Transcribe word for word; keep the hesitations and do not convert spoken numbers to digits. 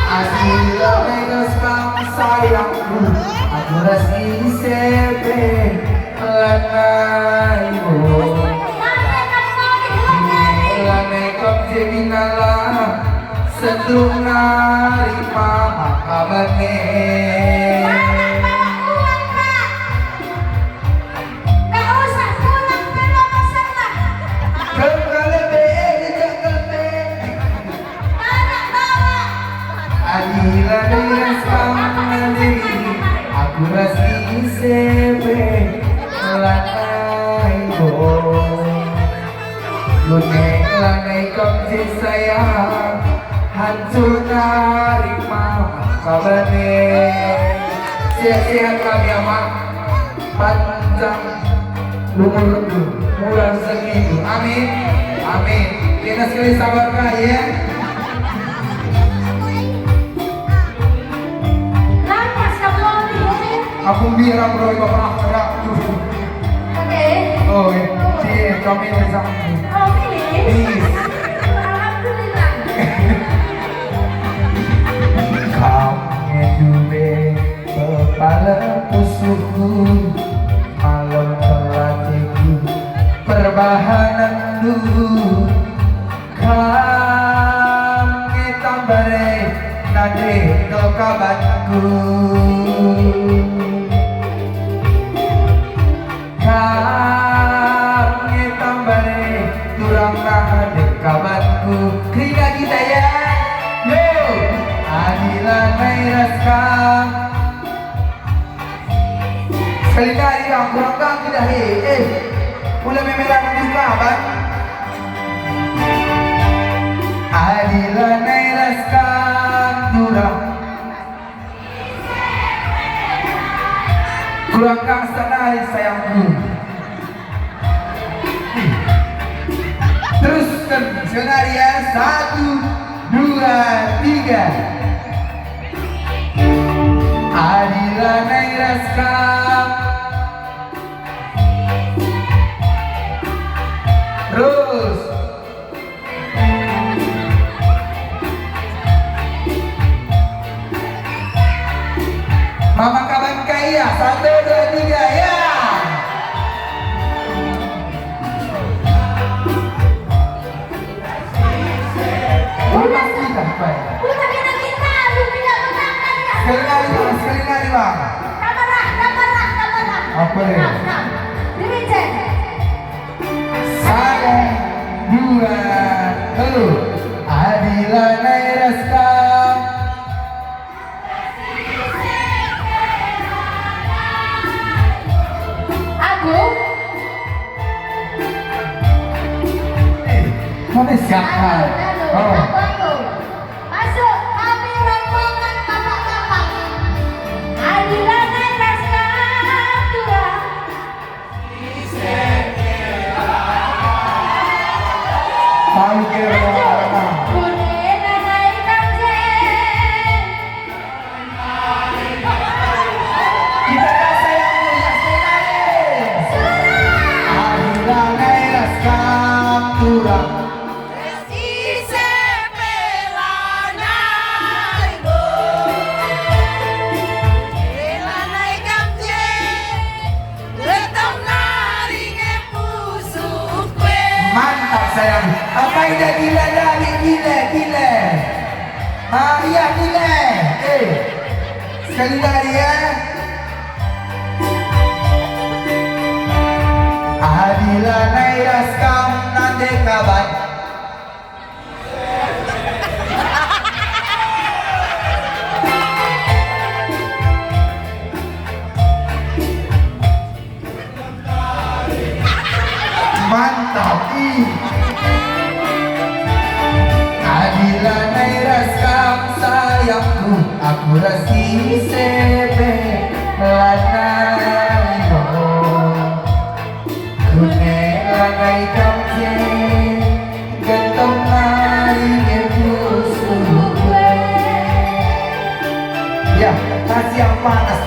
Adi lanai ras kam sayangku, aku ras ise pe lanai, oh. Lanai kam je binalah, setruk nari maka bane. Nggak usah pulang ke rumah sana. Kengkale be, eh, jejak kele. Anak bawa. Adi lanai ras kam nandini, aku ras ise pe lanai, oh. Kune lanai kam je sayang, hancur nari maka bane. Sehat-sehat kami, Amak. Panjang umurndu, mula rezekindu. Amin. Amin. Kena sekali sabar, Kak, ya. Lantas kamu mau pilih? Aku biar aku roi bapak aku. Oke. Oh, iya. Iya, kami bersama. Oh, pilih? Iya. Alhamdulillah. Kam nge dube kepala pusuhku, malem kelatiku, perbahanenndu. Kam nge tambare nande kal kabanku. Kam nge tambare turang nande kabanku. Kerina kita, ya. Yo, adi lanai ras kam. Sekali kali, Bang, kurang ganggu dah, he. Eh, mula memeran juga, Bang. Adi lanai ras kam turang. Kurang ganggu sekali, sayangku. Teruskan, sekali kali, ya. Satu, dua, tiga. Adi lanai ras kam. Terus. Mama kaban kai ya? Satu, dua, tiga, ya. Rumah kita, Pak. Udah kita, kita, lu tidak menang, kan, kan? Sekali lagi, Bang, sekali lagi, Bang. Tambahlah, tambahlah, tambahlah. Apa ya? Nah, nah. Dirinci. Sada, dua, telu. Adi lanai ras kam. Aku. Eh, mana siapa? Aku, aku, Oh. aku, aku. Masuk kami rombongan bapak-bapak. Adi lanai ras kam turang. Tahu kira Lanjut. Kune lanai kam je. Kita kasih yang meriah sekali. Adi lanai ras kam turang. Ise pe lanai, bo. Pe lanai kam je. Getom nari nge pusuhku e. Mantap, sayang. Apa ida gila, gila, gila, gila? Ah, iya, gila. Eh, sekali lagi, ya. Adi lanai ras kam nande kaban. Mantap, ih. Adi lanai ras kam sayangku, aku ras ise pe lanai, oh. Kune lanai kam je, getom nari nge pusuhku e. Ya, kasih yang panas.